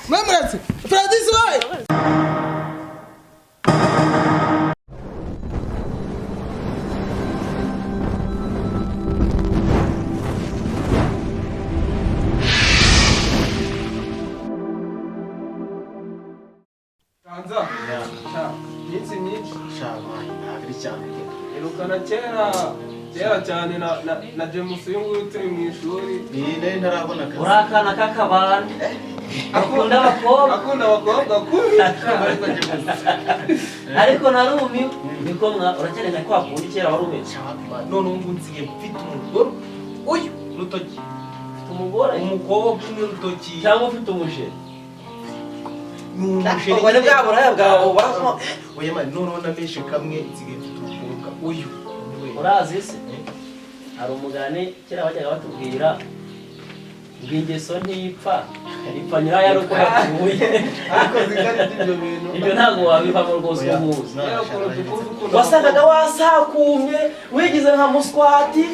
Mwemuretse Francis we. Ganza, sha, iminsi myinshi. Ntabwo cyane. Irukana kera kera cyane na James uyu nguyu turi mu ishuri. Ni nari ntarabona akazi. Uri akana k'akabandi akunda abakobwa. Akunda abakobwa kubi. Ariko James, Ariko narumiwe niko mwa uracyari nka kwa kundi kera wari umeze. None ubu ngubu nsigaye mfite umugore uyu rutoki. Ufite umugore? Umukobwa umwe rutoki. Cyangwa ufite umusheri? Ni umusheri. Ubwo ni bwa buraya bwawe ubamo. Oya man, noneho nameshe kamwe nsigaye mfite umukobwa uyu niwe. Urazi se, hari umugani kera bajyaga batubwira ngo ingeso ntipfa, ipfa nyirayo ari uko yapfuye. Ariko zikari ibyo bintu. Ibyo ntabwo wabivamo rwose. Oya, Umuzi Kera ukuntu dukunze ukunda wasangaga abakobwa. Wasakumye wigize nka muswati,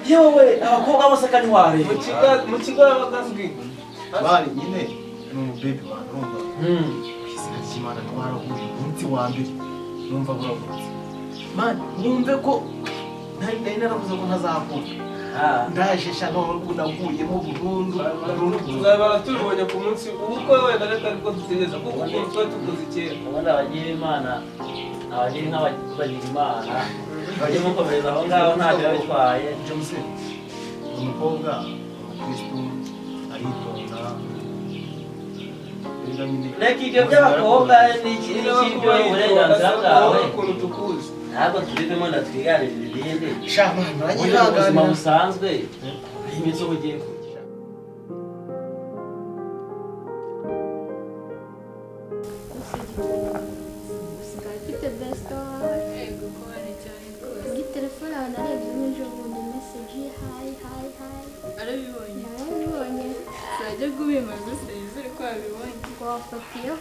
yewe abakobwa bose kandi wareba. Mu kigo yabaga azwi. Bari nyine ni umubebe man, urumva? Ku izina ry'Imana, twarahuye umunsi wa mbere numva buravutse man, numve ko nari naravuze ko ntazakunda. Ndaje sha, none ubu naguyemo burundu burundu burundu. Tuzabara tubibonye ku munsi ubukwe wenda, reka ariko dutegereza kuko ukuntu twari tukuzi kera. Ubundi abagira imana, abagira inka bagira imana, bajye mukomereza aho ngaho, ntacyo biba bitwaye. James ni umukobwa, ni umukristo, aritonda. Rero nyine Reka ibyo by'abakobwa ni iki n'iki, byo uburenganzira bwawe. Ukuntu tukuzi. Ntabwo tubivemo, ndatwiganirira ibindi. Sha man, Ubundi mu buzima uranyihanganira. busanzwe iminsi uba ugiye kujya. Usigaye ufite best wawe. Yego, ko hari cyane rwose. Muri telefone yawe narebyemo ejo bundi message: "Hi, hi, hi." Arabibonye? Narabibonye. Turajya kubimaze se, izere ko wabibonye. Ngo wafatiyeho.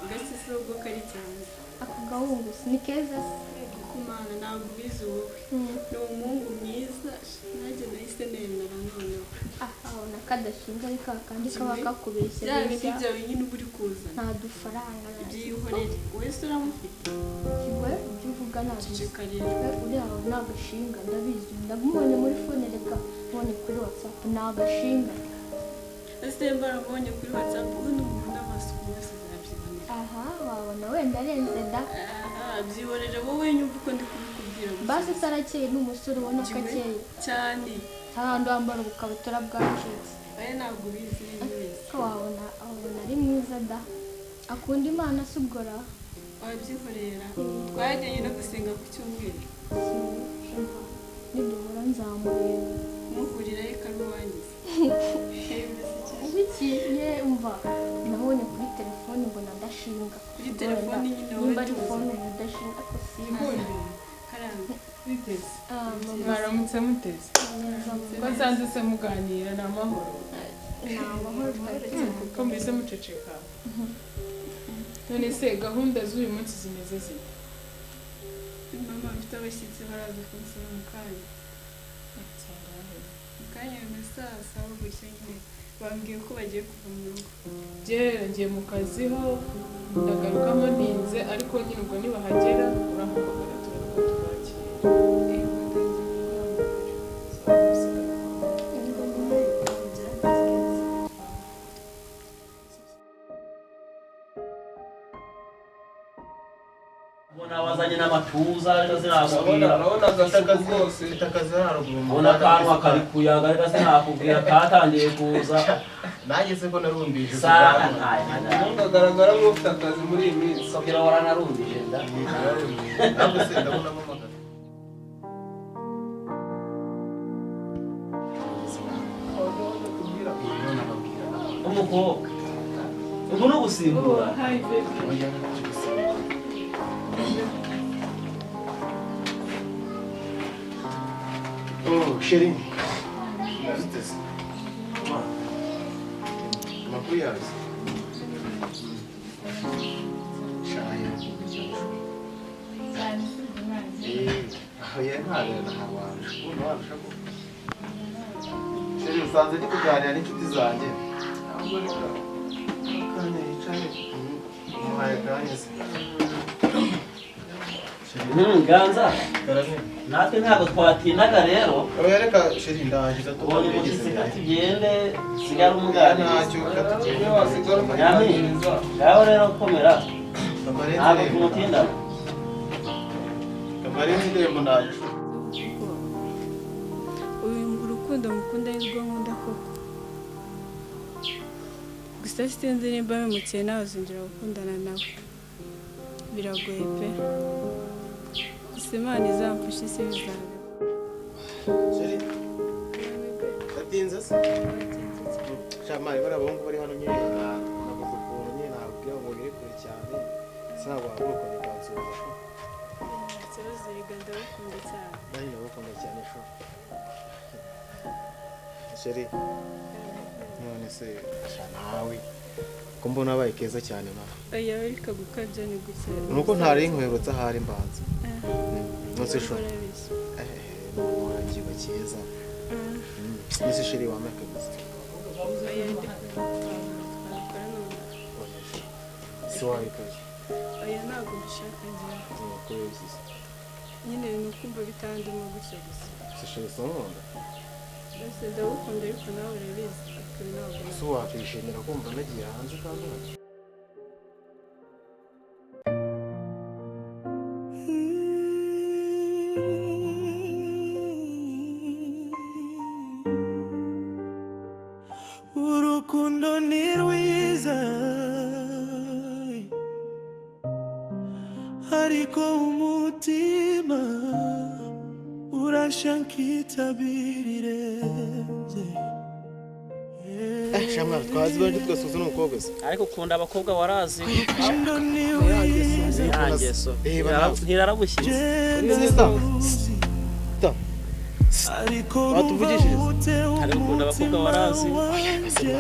Mbese si ubwo ko ari cyane. Ako gahungu si ni keza se? Yego ko Mana, ntabwo ubizi wowe. Ni umuhungu mwiza, nanjye nahise nemera noneho. Ah, abona kadashinga ariko akandi kaba kakubeshya. Bya bindi Beshya. byawe nyine uba uri kuzana. Nta dufaranga. Byihorere, wowe se uramufite? We, ibyo uvuga ntabwo Ceceka rero. We, uriya wawe ni agashinga, ndabizi, ndamubonye muri phone, reka mbonye kuri WhatsApp, ni agashinga. Ese mbaramubonye kuri WhatsApp, ubundi umuntu n'amaso ku maso azabyibonera. Aha wabona wenda arenze da. Aha byihorere wowe, nyumva uko ndi kubikubwira gusa. Basi se arakeye? Ni umusore ubona ko Jiwe, akeye? Cyane. Hahandi wambara ubukabutura bwacitse. Oya, ntabwo ubizi neza. Ko wabona wabona ari mwiza da, akunda Imana se ubwo ra? Wabyihorera, twajyanye no gusenga ku cyumweru. Niduhura nzamureba. Muhurira ariko ari uwanjye. Ibiki ye, umva, nabonye kuri telefone mbona ndashinga. Kuri telefone nyine wowe Nimba ari tuzi. phone ubu udashinga ariko sinzi. Karame. Biteze. Ah, mama. Mwaramutse muteze? Neza. Ko nsanze se muganira, ni amahoro? Ni amahoro, twari Ko mbese muceceka? None se gahunda z'uyu munsi zimeze zite? Mama, mfite abashyitsi baraza kunsura mu kanya. Mu kanya nka saa saba gutya nyine, bambwiye ko bagiye kuva mu rugo. Njye ngiye mu kazi ho, ndagarukamo ntinze, ariko nyine ubwo nibahagera urampamagara turebe ko tubakira. Yego, ndaza kuguhamagara. Sawa, usigaye. Gira akazi keza. Ubona wazanye n'amatuza, ariko sinakubwira. Urabona agasuku rwose. Mfite akazi hano haruguru mu Ubona muhanda. akanwa kari kuyaga, ariko sinakubwira katangiye kuza. Nanjye se ko narumbije? Saha ntayo. Ubundi agaragara nk'ufite akazi muri iyi minsi. Sobwira waranarundije nda. Ntabwo se ndabonamo amakazi. None ababwira. Umukobwa ubu ni ugusimbura. Hi baby. Oya, ntacyo gusimbura. Oh, chérie. Ziteze. Amakuru yawe se? Shaye. Eh, oya, ntabwo ntawarusha. Ubundi warusha ko. Chérie, usanze ndi kuganira n'inshuti zanjye. Ganza, natwe ntabwo twatindaga rero. Oya, reka chéri, ndaje gato. Ubonye umushyitsi, ka tugende, sigara umuganiriza. Ntacyo, reka tugende. Iyo wasigara Nyami, umuganiriza. ngaho rero komera. Kamarenzi Ntabwo irembo. tumutinda. Kamarenzi irembo, ndaje. Uyu urukundo mukunda ari rwo nkunda koko. Gusa sinzi nimba bimukiye nawe azongera gukundana nawe, biragoye pe. Gusa Imana izamfashe isi bizabera. Chéri, ndatinze se? Shamari, bariya abahungu bari hano nyine, nabuze ukuntu nyine nabwira ngo biri kure cyane, sinabwo wahaguruka ntibansuhuza shu. Ikibazo rega, ndagukunda cyane. Nanjye ndagukunda cyane shu. Chéri, none se sha nawe ko mbona abaye keza cyane ma? Oya, reka gukabya, ni gutya. Nuko ntari nkwerutse ahari mbanza none shu. Urabizi. None warakiba cyiza nese chéri, wambaye akaguzi? Oya, ndi twabikora none. Oya shu, si wabikoze. Oya, ntabwo mbishaka ngewe. Kubera iki se? Nyine ni ukumva bitandimo gutya gusa. Se chéri, si unkunda? Mbese ndagukunda, ariko nawe urabizi, ariko ntabwo. Ese wakwishimira kumva nagiye hanze kandi uhari? Urukundo ni rwiza, ariko umutima urasha nkitabirirenze. Shamwa, twazibanje tugasuza n'umukobwa se. Ariko ukunda abakobwa warazi. Urukundo ni rwiza. Nta ngeso. Reba nawe. Ntirarabushyitse. Sister. Ta. Ariko Watuvugishije? ute. Ariko ukunda abakobwa warazi. Wanje.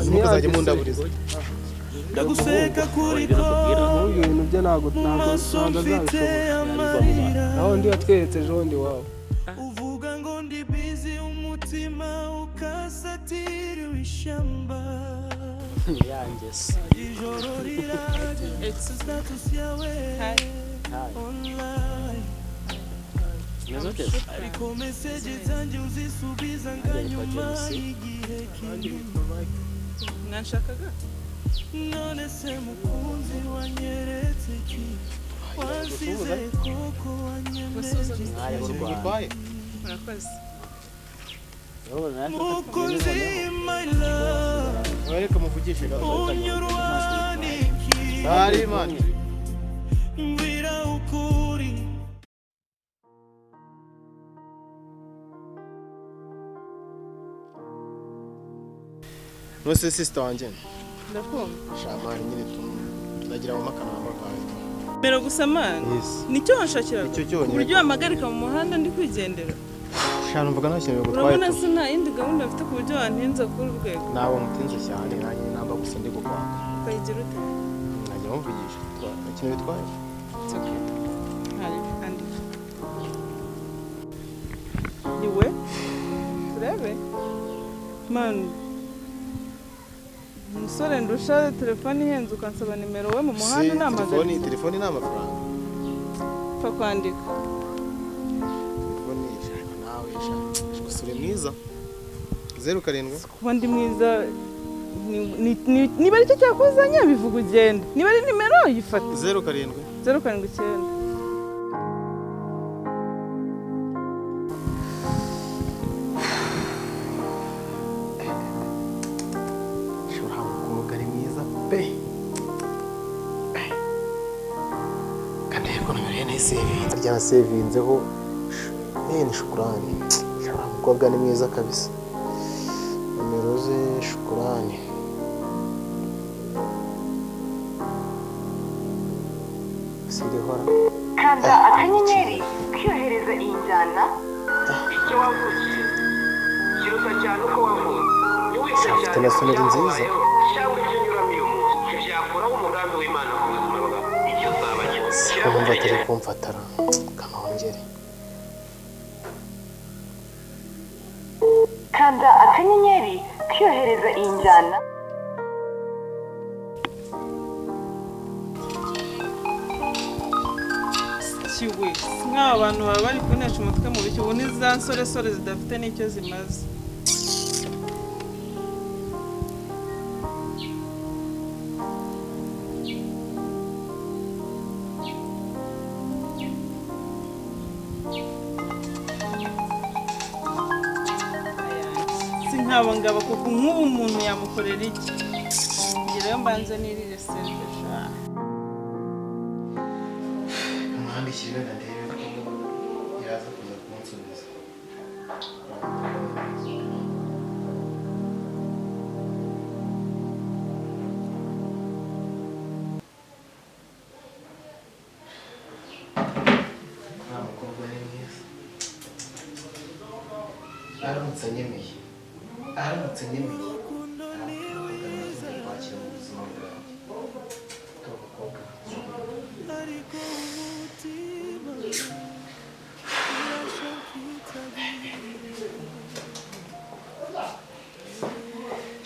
Ntimukazajye mundaburiza. Ndaguseka kuri Ibyo nakubwira. N'ubwo ibintu bye ntabwo mu ntabwo maso ntabwo mfite azabishobora. amarira. Naho undi watweretse ejo bundi iwabo. Uvuga ngo ndi busy, umutima ukasatira ishyamba. Ya ngeso. Ijoro rirajya, status yawe online. Umeze ute se? Ariko message zanjye uzisubiza nka Yitwa nyuma James. y'igihe kinini. Mwanshakaga? None se mukunzi, wanyeretse iki? Wansize koko, wanyemeje? Mwari b'u Rwanda. Bitwaye. Murakoze. Mukunzi, my love. Oya, reka muvugishe gato. Unyurwa n'iki? Hari man. Mbwira ukuri. Nose sister wanjye. Ndakumva. Shamari nyine nagira ngo makanamba kawe. Mbere gusa mani. Yes. Nicyo wanshakiraga? Nicyo cyonyine. Ku buryo wampagarika mu muhanda ndi kwigendera? Sha, numvaga nta kintu bigutwaye. Urabona Tu se nta yindi gahunda mfite ku buryo wantinza kuri uru rwego? Ntabwo mutinze cyane, nanjye namba gusa ndi gukwaka. Ukayigira ute? Najya muvugisha, nta kintu bitwaye. It's okay. Hari andika. Iwe turebe mani, umusore ndusha telefone ihenze ukansaba nimero we mu muhanda? Si, Namaze. telefoni ni amafaranga. Pfa kwandika. Telefoni shaka nawe, shaka gusa uri mwiza. 07. Kuba ndi mwiza niba aricyo cyakuzanye bivuga ugende, niba ari nimero yifata. 07. 079. Shobora mukobwa ari mwiza pe. Kandi rero nomero ye nayisevinze, ryasevinzeho ni Shukurani. Shobora mukobwa ni mwiza kabisa. Nomero ze Shukurani. Sirihora. Kanda akanyenyeri kiyohereza iyi njyana. Icyo wavukiye kiruta cyane uko wavutse. Ntiwite Afite cyane na ku soneri nziza. byakubayeho cyangwa ibyo unyuramo uyu munsi, ntibyakuraho umugambi w'Imana ku buzima bwawe. Icyo uzaba cyo Numva atari kumfatara, kanongere. Kanda akanyenyeri kiyohereza iyi njyana. Biki we? Si nk'aba bantu baba bari kunesha umutwe mu biki? Ubu ni za nsoresore zidafite n'icyo zimaze. Si nk'abo ngabo kuko nk'ubu umuntu yamukorera iki? Ngereyo mbanze nirire serve sha. Mwandikire wenda ndebe ko yaza kuza kunsubiza. Nta mukobwa ni mwiza. Aramutse anyemeye. Aramutse anyemeye. Aramutse anyemeye kwakira mu buzima bwanjye. Ndi umukobwa. Ariko umutima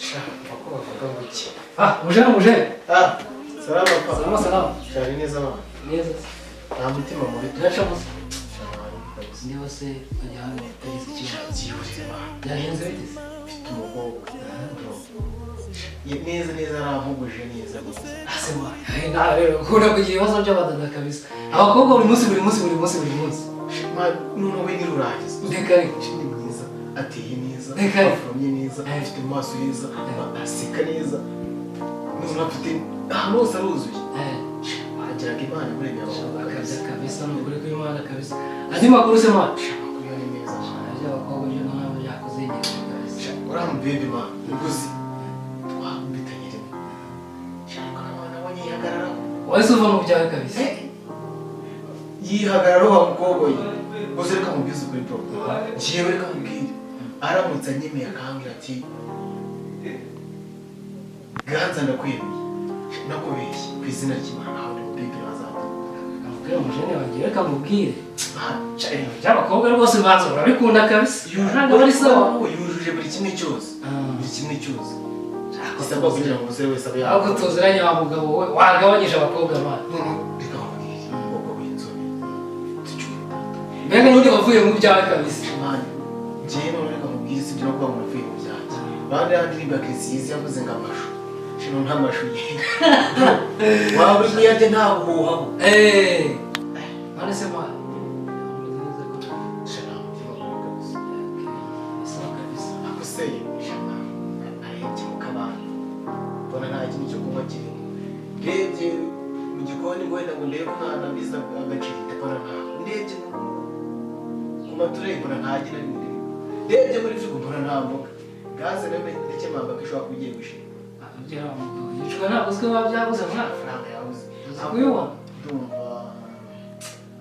Sha, uko bavuga ngo iki? Ah, mujene mujene. Ah, salama pa. Salama salama. Shari neza mama. Neza. Nta mutima mubi. Birashoboka. Niba se ujya hano utagize ikibazo. Byihuse mama. Byagenze bite se? Mfite umukobwa. Ye neza neza arampuguje neza neza. Ase wa, nawe rero ukunda kugira ibibazo by'abadada kabisa. Abakobwa buri munsi buri munsi buri munsi buri munsi. Ma, none we ntirurangiza. Reka reka. Ni mwiza, ateye neza, Reka reka. aforomye neza, afite mu maso heza, aseka neza. None afite ahantu hose aruzuye. Wagiraga Imana muri abakobwa Kabisa kabisa ni ukuri kw'Imana kabisa. Andi makuru se mwana? Amakuru yo ni meza. Iby'abakobwa byo ntabwo byakuzengereza kabisa. Uriya mubebe ma, uguzi twakubitanye rimwe. Ariko nabona abonye yihagararaho. Wahise uva mu byawe kabisa. Yihagararaho wa mukobwa we. Gusa reka mubwize ukuri bro. Njyewe reka mubwire. Aramutse anyemeye akambwira ati Ganza ndakwemeye. Nakubeshye ku izina ry'Imana ntawe uri mubebe bazatuka. Mubwire mujene wanjye reka mubwire. By'abakobwa rwose banza urabikunda kabisa. Ntabwo ari sawa. Yujuje buri kimwe cyose. Buri kimwe cyose. Gisabwa kugira ngo umusore wese abe Ahubwo tuziranye wa mugabo we wagabanyije abakobwa bana. Reka nkubwire umukobwa w'inzobe. Mbega nyine wavuye mu byawe kabisa. Njyewe none reka nkubwire sibyo no kuba ngo navuye mu byanjye. Bandi yandirimba Chriss yavuze ngo amashu. Shino nta mashu ye. Waba uri kuyarya nta buhuhaho. Eh. None se mwana. Shino mutima mubi kabisa. Sawa kabisa. Ako se shana arebye mu kabande. Mbona nta kintu cyo kunywa kirimo. Ndebye mu gikoni ngo wenda ngo ndebe ko nanabiza agacirita mbona ntaho. Ndebye ku matureye mbona nta gi na rimwe ririmo. Ndebye muri frigo mbona nta mboga. Gaze nayo ndakemanga ko ishobora kuba igiye gushira. Yicwa ntabwo uzwi biba byabuze mwana. Amafaranga yabuze. Uzi kuyibona? Ndumva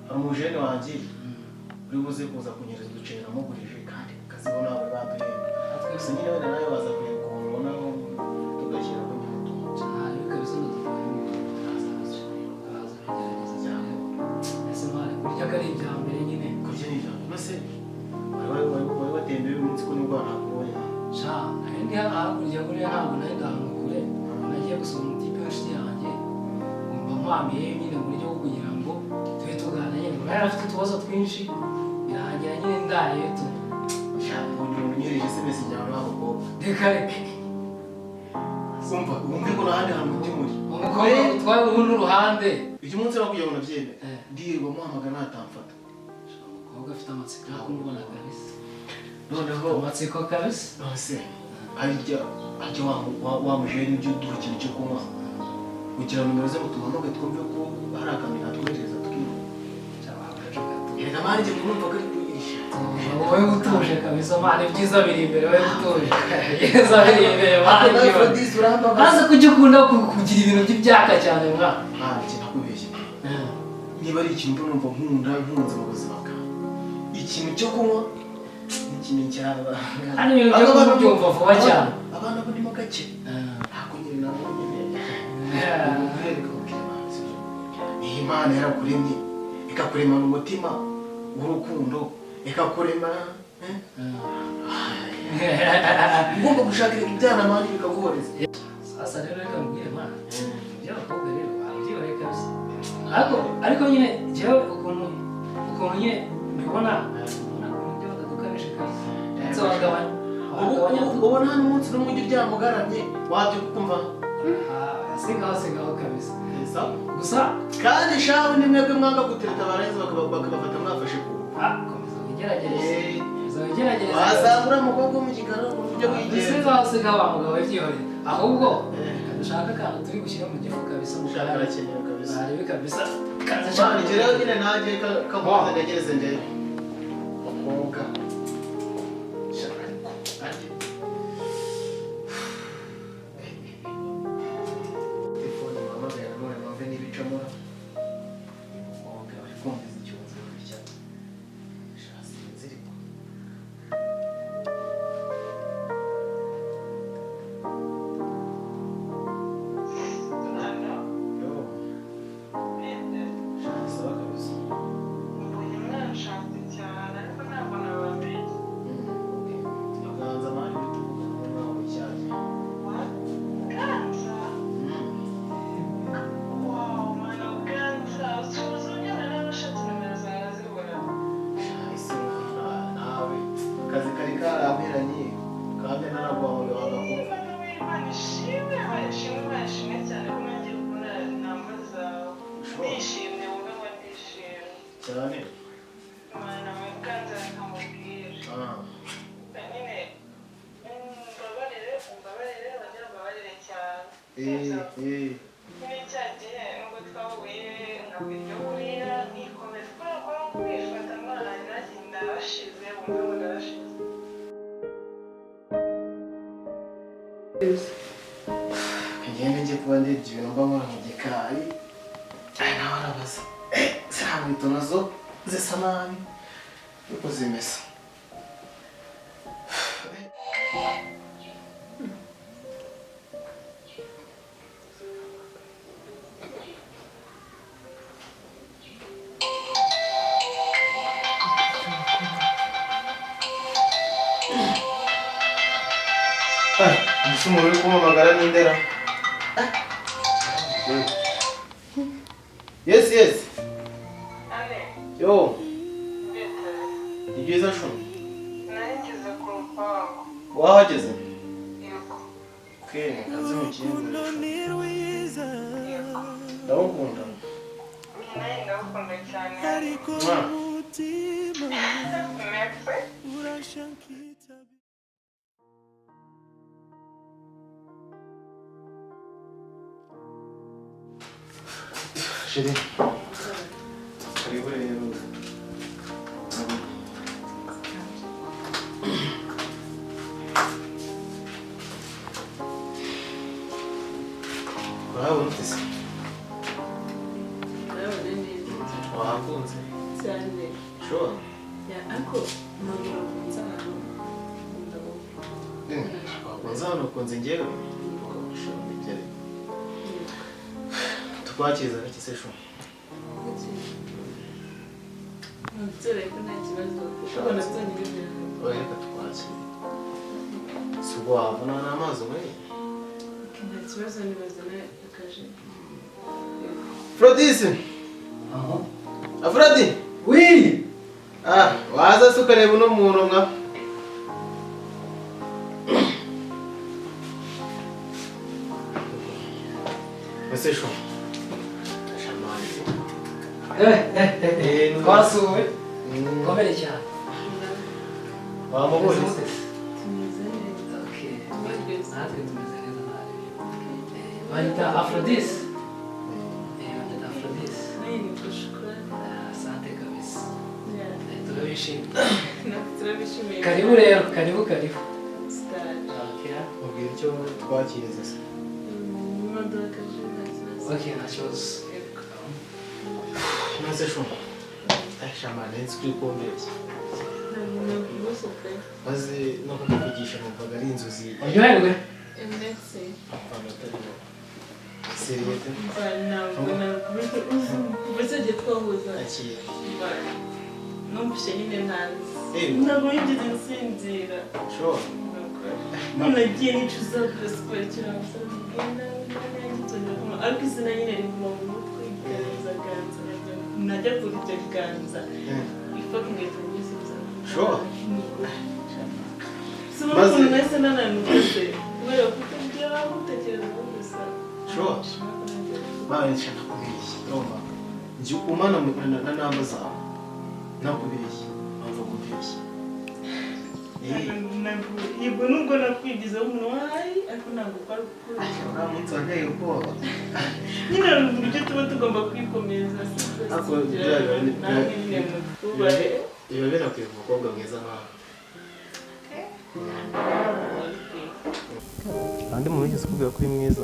hari umujene wanjye uri buze kuza kunyereza uduceri namugurije kandi kazibona ntabwo baduhemba. Gusa nyine wenda nawe baza kureba ukuntu ubona tugashyiraho nyine utuntu. Ntabwo kabisa ngo Ese mwana kurya ko ari ibya mbere nyine. Kurya ni ibya mbere. Mbese wari watembeye uyu munsi ko nibwo nakubonye. Sha, nari ndi hano hakurya buriya ntabwo nari ndi ahantu kure. Nagiye gusura umutipe w'inshuti yanjye. Ngomba nkwamiye nyine mu buryo bwo kugira ngo tube tuganira nyine. Ngo yari afite utubazo twinshi birangira nyine ndaye tu. Sha, mbonye umuntu unyohereje SMS njyana n'uwo mukobwa. Reka reka. Umva, wumve ko n'ahandi hantu umutima uri. Umukobwa utwaye uruhu n'uruhande. Uyu munsi no kugira ngo nabyemere. Ndirirwa muhamagara ntatamfata. Umukobwa afite amatsiko yo kumubona kabisa. Noneho amatsiko kabisa. None se harya wa mujene ujya uduha ikintu cyo kunywa kugira ngo nimero ze ngo tumuhamagare twumve ko hari akantu yatwoherereza tukinywa. Erega mani njye numva ko ari kuyirisha. Wowe utuje kabisa mani ibyiza biri imbere wowe utuje. Ibyiza biri imbere mani. Maze kujya ukunda kugira ibintu by'ibyaka cyane mwana. Mani njye nakubeshye. Niba ari ikintu mba numva nkunda nkunze mu buzima bwawe. Ikintu cyo kunywa n'ikintu cyaba. Hano ibintu byo kunywa ubyumva vuba cyane. Abana bo ni mo gake. Ntabwo nyine nabo nyine. Iyi Imana yarakuremye ikakuremana umutima w'urukundo ikakurema ugomba gushaka ibintu byana mani bikaguhoreza. Sasa rero reka mbwire mwana iby'abakobwa rero babyihoreye kabisa. Ariko nyine njyewe ukuntu ukuntu nyine mbibona ubona ukuntu ibyo badadukabije kabisa ndetse wagabanya Ubu nta n'umunsi n'umwe ujya uryama ugaramye wabyuka ukumva sigaho sigaho kabisa gusa kandi shahu ni mwebwe mwanga gutereta barangiza bakabafata mwafashe ku komeza wigerageze komeza wigerageze wasanga uriya mukobwa wo mu gikari ujya wigenza sigaho sigaho wa mugabo byihorere ahubwo reka dushake akantu turi gushyira mu gifu kabisa ushaka arakenewe kabisa arebe kabisa Mwana njye rero nyine nanjye kamubaza ntegereze ndebe mukobwa shaka ariko nanjye telefone muhamagara nanone numve niba icamo umukobwa bari kumviza ikibazo gutya shaka sinzi ariko yo shaka sawa kabisa. Ganza mani bituvuga ngo icyayi. Ese nawe akazi kari karamperanye kandi ntaragwawe wagakumva. Cyane. Ah. Eh. Kagenda njye kuba ndebye ibintu mba nkora mu gikari. Aya nawe arabaza. Ziriya nkweto nazo zisa nabi ariko zimesa. Umusumuro uri kumpamagara n'indera. Yes, yes. Yo. Ni byiza shumi. Wahageze? Okay, kazi mu kindi. Ndagukunda. Mwah. Chérie. Karibu rero. Urahabona ute se? Urabona neza Wahakunze? cyane. Sure. Ya, ariko ntabwo wakunze ahantu nkunda wowe. Wakunze hano ukunze njyewe? Sure, nibyo ariko. Tukwakiriza gake se shu? Nabyibereye ko nta kibazo kuko nabyo ibintu. Oya reka tukwakire. Si ubwo wavuna n'amazi unyweye? Nta kibazo nibazana akaje. Frodisi! Aho. Afrodi! Oui! Ah, waza se ukareba uno muntu nka Ese shu. Shamani. Twasuwe. Komere cyane. Wamubonye se? Tumeze neza. Okay. Tumeze Natwe tumeze neza nabi. Banyita Aphrodis. Banyita Aphrodis. Nawe ni kushukura. Asante kabisa. Ya. Turabishimye. Natwe turabishimiye. Karibu rero, karibu karibu. Star. Okay. Mubwira icyo twakiriza se. Imodoka akaje nta kibazo. Okay, nta kibazo. Yego. Nase shu. Shamani, nzi kuri kumbeshya. Ntabwo nakubuze pe. Maze no kukuvugisha numvaga ari inzozi. Uryoherwe. Merci. Numvaga atari wowe. Seriyete? Mva ntabwo nakubuze. Kuva cya gihe twahuza. Akira. Mva numvise nyine ntazi. Eh. Ntabwo nigeze nsinzira. Sure. None nagiye nicuza kubera mbwira ariko izina nyine riguma mu mutwe ganza ganza najya kuri iryo ganza Fuck, ngahita ngisubiza. Sure. Si ubona ukuntu nahise nananirwa se kubera kutabwira gutekerezaho gusa. Sure. Banisha nakubeshye, urumva njye umana na namba zawe, nakubeshye mpamvu kubeshye. Yego, nubwo nakwigizeho umuntu wayi, ariko ntabwo kwari ukuri. Uriya munsi wanteye ubwoba. Nyine hari uburyo tuba tugomba kwikomeza, si byo? Ariko Si byo? Namwe nyine mutwubahe. Biba binakwiye ku mukobwa mwiza nkawe. Andi muntu wigeze ukubwira ko uri mwiza?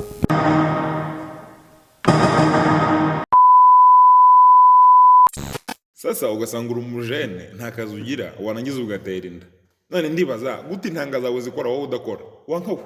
Sasa ugasanga uri umujene, nta kazi ugira, warangiza ugatera inda. None ndibaza gute intanga zawe zikora wowe udakora wankawe?